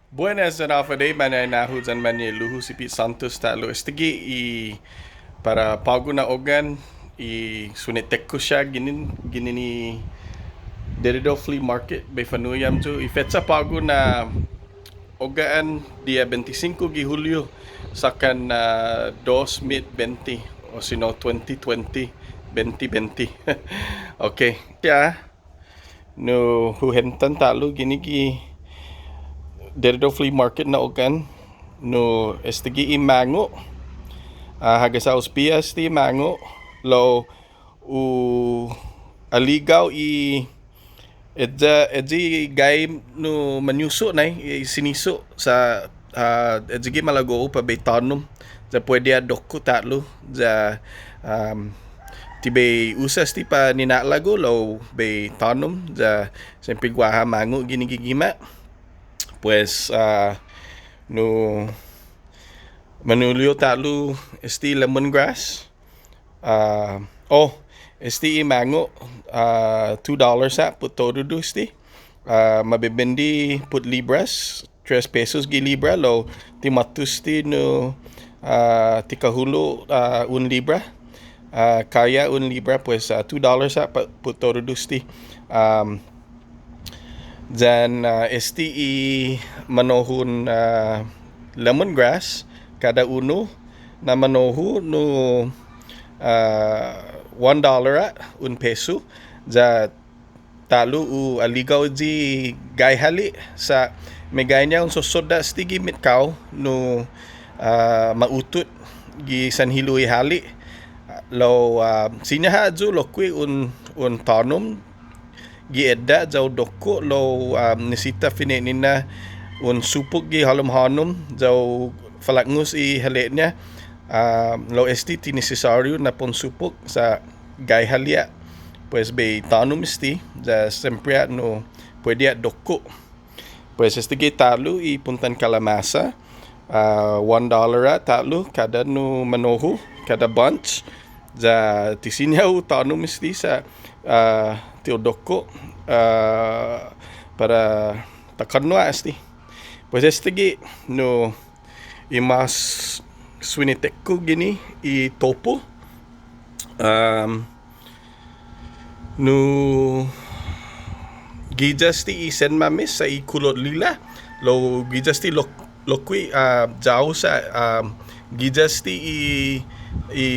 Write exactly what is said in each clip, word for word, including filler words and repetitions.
Buenas yan håfa adai, mañaina-hu yan mañe'lu-hu si Pete Santos ta'lo. Estague' i para på'go na ogga'an i swinetek-hu siha ginen, ginen i Dededo Flea Market, bai fa'nu'i hamyo. I fecha på'go na ogga'an diha bente singko gi Hulio, såkkan, ah, dos mit bente, o sino twenty twenty, bente bente. Okay. Ya. Nu hu hentan ta'lo guini gi Dededo Flea Market na ogga'an. Nu estague' i mångo'. Ah, hågas ha' hu espia este mångo'. Lao hu aligao i eyi, eyi gai nu mañuso' nai, i siniso' sa' ah, eyi gi malago'-hu para bai tånom. Ya puede ha' dokko' ta'lo. Ya, um, ti bai usa este para nina'lågu lao bai tånom. Ya siempre guaha mångo' guini gi gima'. Pues, ah, nu mañuli'e' ta'lo este lemongrass. Ah, oh, este i mångo', ah, two dollars ha' put todudu este. Ah, mabebende put libras, tres pesos gi libra, lao ti måtto este nu, ah, ti kahulo', ah, un libra. Ah, kåya un libra, pues, ah, two dollars ha' pa, put todudu este. Um, yan, ah, este i manohon, ah, lemongrass, kada unu, na manohu nu, ah, one dollar ha', un peso, ya ta'lo hu aligao eyi gai hale' sa' meggaiña un sosodda' este gi metkåo nu, ah, ma'utot gi sanhilo' i hale'. Lao, ah, siña ha' ayu lokkue' un, un tånom gi edda' ya u dokko' lao, ah, nisisita fine'nina un supok gi halom hånom ya u falaknos i hale'-ña, ah, lao este ti nisisåriu na para un supok sa' gai hale' ha'. Pues bai tånom este, ya siempre ha' nu puede ha' dokko'. Pues estague' ta'lo i puntan kalamasa, ah, one dollar ha' ta'lo kada nu manohu, kada bunch. Ya ti siña hu tånom este sa', ah, ti hu dokko', ah, para ta kånno' ha' este. Pues estague' nu i mas swinetek-hu guini i topo. Um, Nu, giya este i sen mames sa' i kulot lila, lao giya este lok-, lokkue', ah, ya-hu sa', ah, giya este i, i,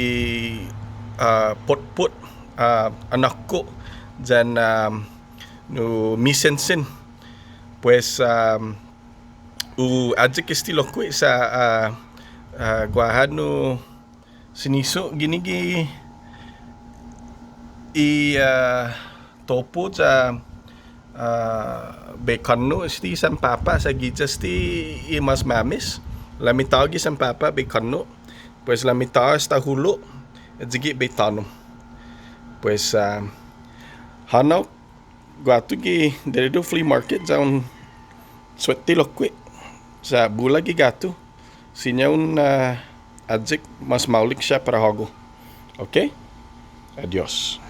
ah, potpot, ah, anåkko', yan, ah, nu, mi sensen. Pues, ah, hu ayek este lokkue' sa', ah, ah, guaha nu, siniso' guini gi i, ah, topo ya, ah, bai kånno' este sanpapa' sa' giya este i mas mames. Lamitå gi sanpapa' bai kånno'. Pues lamitå esta hulo'. Eyi gi bai tånom. Pues, ah, hånao guatu gi Dededo Flea Market ya un suette lokkue'. Sa' bula gi guatu. Siña un, ah, ayek mas maolek siha para hågu. Okay? Adios.